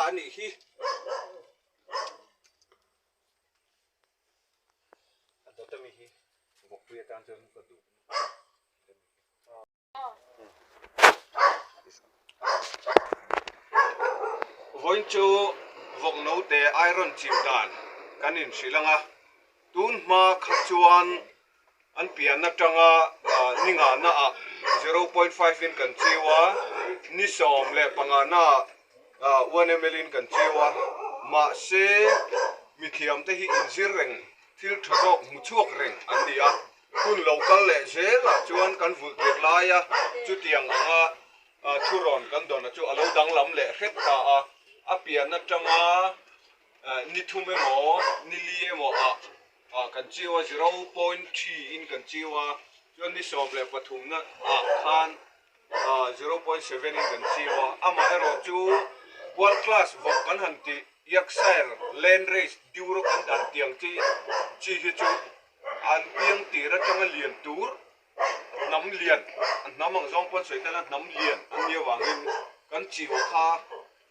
a nih hi. A dawt ami hi vawkpui atan chuan ka duh. Vawiin chu vawk note iron chiu dan kan inhrilh ang a, tun hma kha chuan an pian atanga ni ngana ah 0.5 in kan chiu a, ni 15 ah 1 ml in kan chiu a, mahse mithiam te hi inzir reng thil tha zawk hmu chhuak reng an ni a. Hun lo kal leh zelah chuan kan vulh tir laia chutiang anga thurawn kan dawna chu a lo danglam leh hret ta a, a pian atanga ni thum emaw ni li emaw ah kan chiu a, 0.3 in kan chiu a, chuan ni 13 na ah khan 0.7 in kan chiu a, amaherawh chu world class vawk kan han tih Yorkshire Landrace Duroc an dan tiang chi chi hi chu An piang tir atanga lian tur hnam lian, a hnam ang zawng pawn sawi tala hnam lian an nih avangin kan chiu kha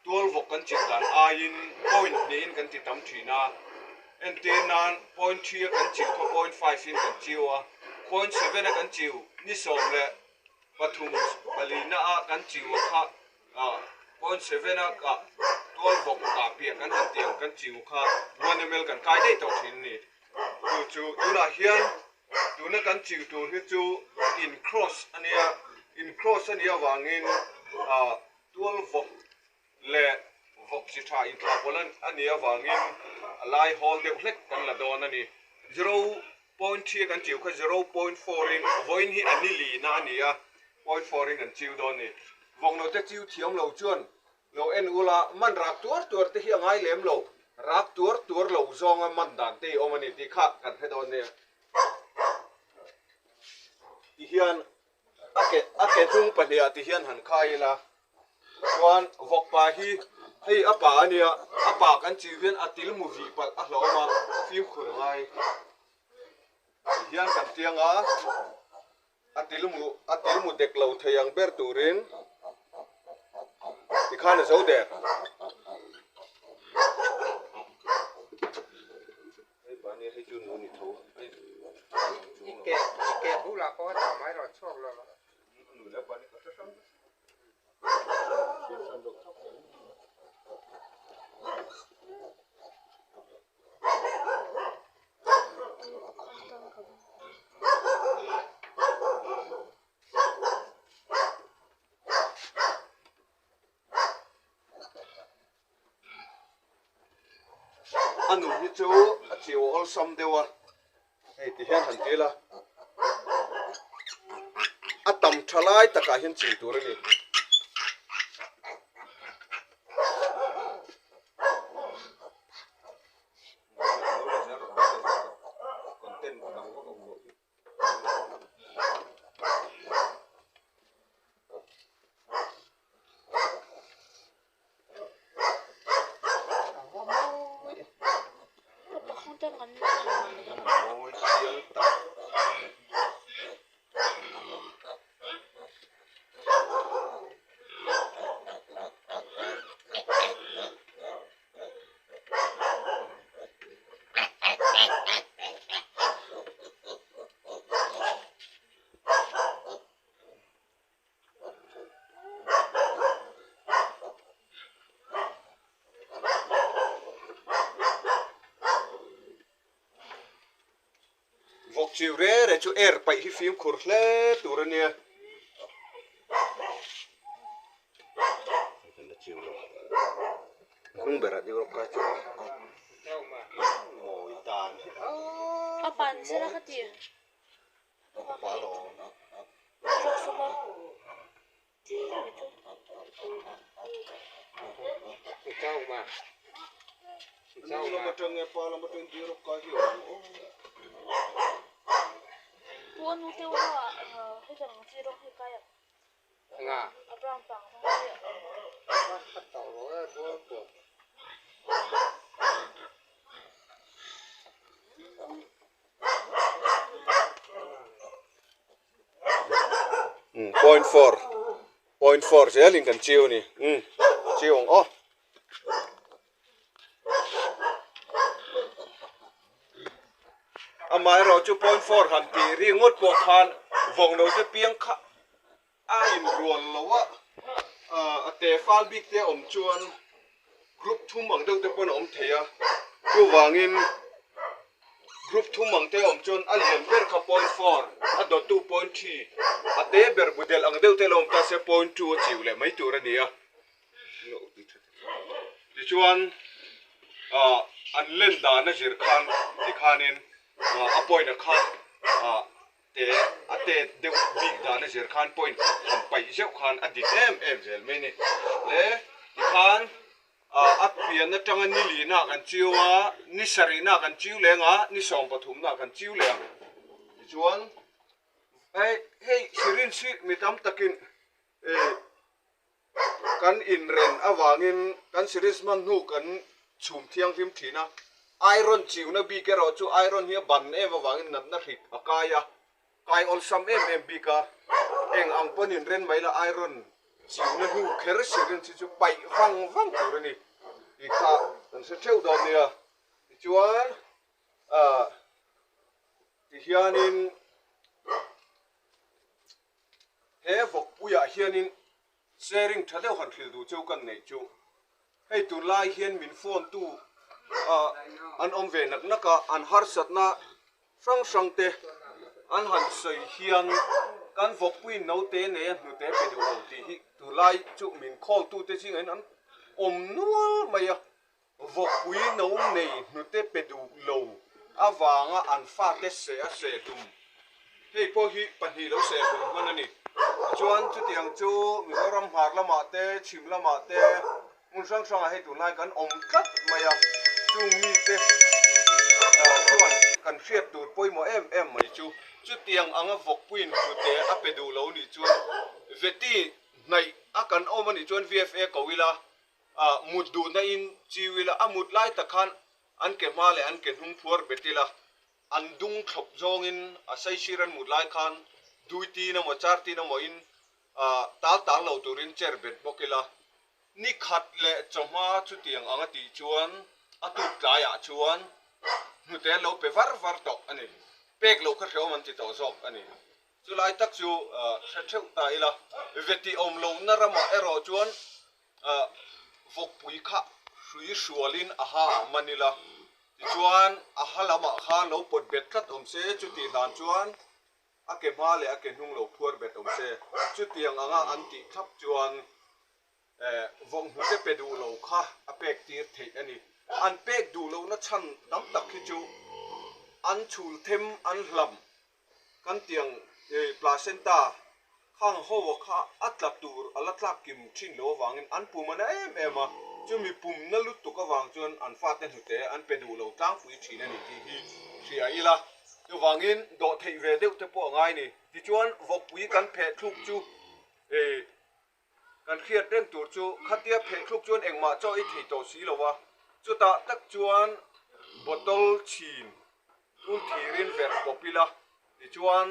tual vawk kan chiu dan aiin point hnihin kan ti tam thin a. Entir nan point 3 a kan chiu kha point 5 in kan chiu a, point 7 a kan chiu ni 13 palina a kan chiu kha point 7 a kah tual vawk kah piah kan han tih ang kan chiu kha 1 ml kan kai daih tawh thin a ni. Chu chu tunah hian tuna kan chiu tur hi chu in cross a nia, in cross a nih avangin tual vawk leh vawk chi tha inthlah pawlh a nih avangin a lai hawl deuh hlek kan la dawn a ni. 0.3 a kan chiu kha 0.4 in vawiin hi a ni lihna a ni a, 0.4 in kan chiu dawn a ni. Vawk note chiu thiam lo chuan Lo en ula, man rak tuar tuar te hi a ngai lem lo, rak tuar tuar lo zawnga man dan te hi awm a ni tih kha kan hre dawn nia. Ti hian a ke a ke hnung pahniha ti hian han khai ila, chuan vawkpa hi hei a pa a nia, a pa kan chiu hian a til mu vih palh a hlauhawm a, fimkhur a ngai. Ti hian kan tiang a. A tilmu a tilmu dek lo thei ang ber turin tikhan a zo der. Hei pa nia hei chu nu ni tho. I ke i ke bulah pawh a tah mai rawh chhuak lo la. Nu leh pa ni ka hre hrang. A nu hi chu a chiu awlsam deuh a, hei ti hian han ti la, a tam tha lai takah hian ching tur a ni. Vawk chiu re re chu air paih hi fimkhur hle tur a nia. Hnung berah deuh rawk ka chu mawi dan hi a A pan sela ka ti. A pa lo. Rawk sawm a. Nu lam atang nge pa lam atang deuh rawk ka hi a awm aw. Pu a nu te unaw ah hetiang ang chi rawng hi kai ang. A brown pang rawng hi a awm. Point four, point four zelin kan chiu a ni. Umm chiu ang aw. Amaherawhchu point four han tih ringawt pawh khan vawngnote piang kha a inrual lo a, a te fal bik te awm chuan group thum ang deuh te pawn a awm thei a, chuvangin group thum ang te awm chuan a lian ber kha point four, a dawttu point three, a te ber budel ang deuh te lo awm ta se point two a chiu leh mai tur a ni a. Tichuan an len dan a zir khan tikhanin a point a kha te a tet deuh bik dan a zir khan point khat han paih zeuh khan a dik em em zel mai a ni. Le tikhan a pian atanga ni lina kan chiu a, ni sarihna kan chiu leng a, ni 13na kan chiu leh ang. Tichuan hei syringe hi mi tam takin Kan inren avangin kan series hman hnu kan chhum thianghlim thin a, iron chiuna bik erawh chu iron hi a ban em avangin natna hrik a kai a, kai awlsam em em bik a, eng ang pawn inren mai la iron chiuna hnu kher syringe hi chu paih vang vang tur a ni tih kha kan hre theuh dawn nia. Tichuan ah tihianin. He vawkpuiah hianin sharing tha deuh han hrilh duh cheu kan neih chu hei tunlai hian min phone tu an awm ve nak nak a, an harsatna hrang hrang te an han sawi hian kan vawkpuiin naute nei a hnute pe duh lo tih hi tunlai chu min call tu te zingah hian an awm nual mai a, vawkpui no nei hnute pe duh lo avanga an fate seh a seh hlum. Hei pawh hi pahnih lo seh hlum hman a ni. Tichuan chutiang chu Mizoram hmar lamah te, chhim lamah te, hmun hrang hrangah hei tunlai kan awm tlat mai a, chung mite chuan kan hriat tur pawimawh em em mai chu chutiang anga vawkpuiin hnute a pe duh lo nih chuan veti hnaih a kan awm a nih chuan VFA ko ila Ah mut duhna in chiu ila a mut lai tak khan an ke hma leh an ke hnung phuar bet ila an dung thlawp zawngin a saisir an mut lai khan dui tin emaw char tin emaw in ah tal tal lo turin chair bet bawk ila ni khat leh chawhma chutiang ang a tih chuan a tuk tlaiah chuan hnute an lo pe var var tawh a ni. Pek loh kha hreawm an ti tawh zawk a ni. Chulai tak chu hre theuh ta ila, veti awm lohna ramah erawh chuan vawkpui kha hrui hrualin a ha ah man ila, tichuan a ha lamah khan lo pawt bet tlat awm se, chutih hlan chuan a ke hma leh a ke hnung lo phuar bet awm se, chutiang anga an tih thlap chuan vawkhnute pe duh lo kha a pek tir theih a ni. An pek duh lohna chhan tam tak hi chu an chhul them an hlam Kan tiang placenta khang ho kha a tla tur a la tlak kim thin lo avangin an pum a na em em a, chumi pum na lutuk avang chuan an fate hnute an pe duh lo tlangpui thin a ni tih hi hria ila. Chuvangin dawh theih ve deuh te pawh a ngai ni. Tichuan vawkpui kan pheh thluk chu Kan hriat reng tur chu khatia phehthluk chuan engmah chaw ei thei tawh si lo a, chutah tak chuan bottle chhin tul thirin verh pawp ila, tichuan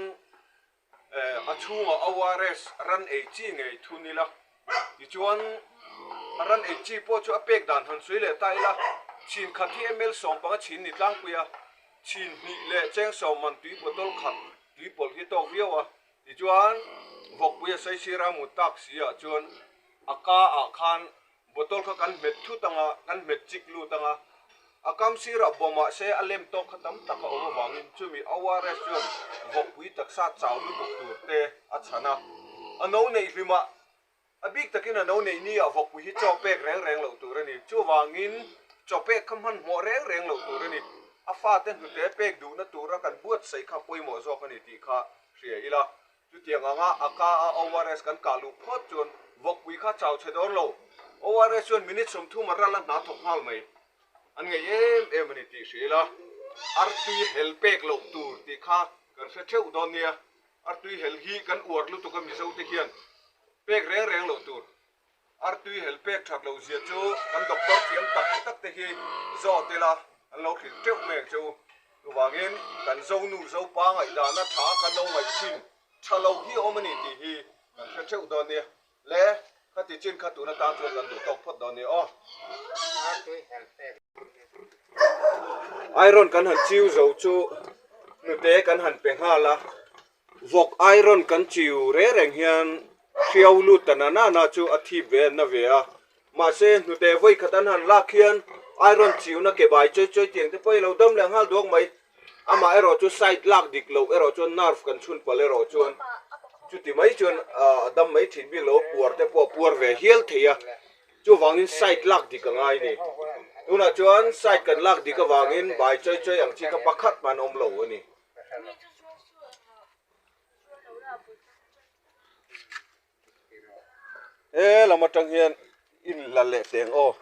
a chhungah ORS ran ei chi ngei thun ila, tichuan a ran ei chi pawh chu a pek dan han sawi leh ta ila, chhin khat hi ml 15 chhin ni tlangpui a, chhin hnih leh cheng sawm man tui bottle khat tui pawlh hi tawk viau a. Tichuan, vawkpui a saisir a mut tak si ah chuan a ka ah khan bottle kha kan hmet thut ang a, kan hmet chik lut ang a, a kam sirah bawm ah se a lem tawk kha tam tak a awm avangin chumi ORS chuan vawkpui taksa chau lutuk tur te a chhan a, a no neih hlim ah A bik takin a no neih ni ah vawkpui hi chaw pek reng reng loh tur a ni. Chuvangin chaw pek kha hmanhmawh reng reng loh tur a ni. A fate hnute pek duhna tura kan buatsaih kha pawimawh zawk a ni tih kha hria ila. Chutiang anga a ka a ORS kan kah luh phawt chuan vawkpui kha chau chhe dawn lo. ORS chuan minute 30 a ral a hna thawk nghal mai. An ngaih em em a ni tih hria ila. Artui hel pek loh tur tih kha kan hre theuh dawn nia. Artui hel hi kan uar lutuk a Mizo te hian pek reng reng loh tur. Artui hel pek that loh zia chu kan doctor thiam tak tak te hi zawt ila an lo hrilh teuh mai ang che u. Chuvangin kan Zonu Zopa ngaihdana tha kan lo ngaih thin tha lo hi a awm a ni tih hi kan hre theuh dawn nia. Le khati chin kha tun atan chuan kan duh tawk phawt dawn nia aw. Artui hel pek. Iron kan han chiu zo chu. Hnute kan han pe nghal a, vawk iron kan chiu reng reng hian hriau lut ta na na na chu a thip ve na ve a. Mahse hnute vawi khat an han lak hian iron chiuna ke bai chawi chawi tiang te pawh i lo dam leh nghal duak mai. Amah erawh chu side lak dik loh erawh chuan nerve kan chhun palh erawh chuan chuti mai chuan a dam mai thin bik lo, puar te pawh a puar ve hial thei a. Chuvangin side lak dik a ngai ni. Tunah chuan side kan lak dik avangin bai chawi chawi ang chi kha pakhat hman awm lo a ni. He lam atang hian in la leh teng aw.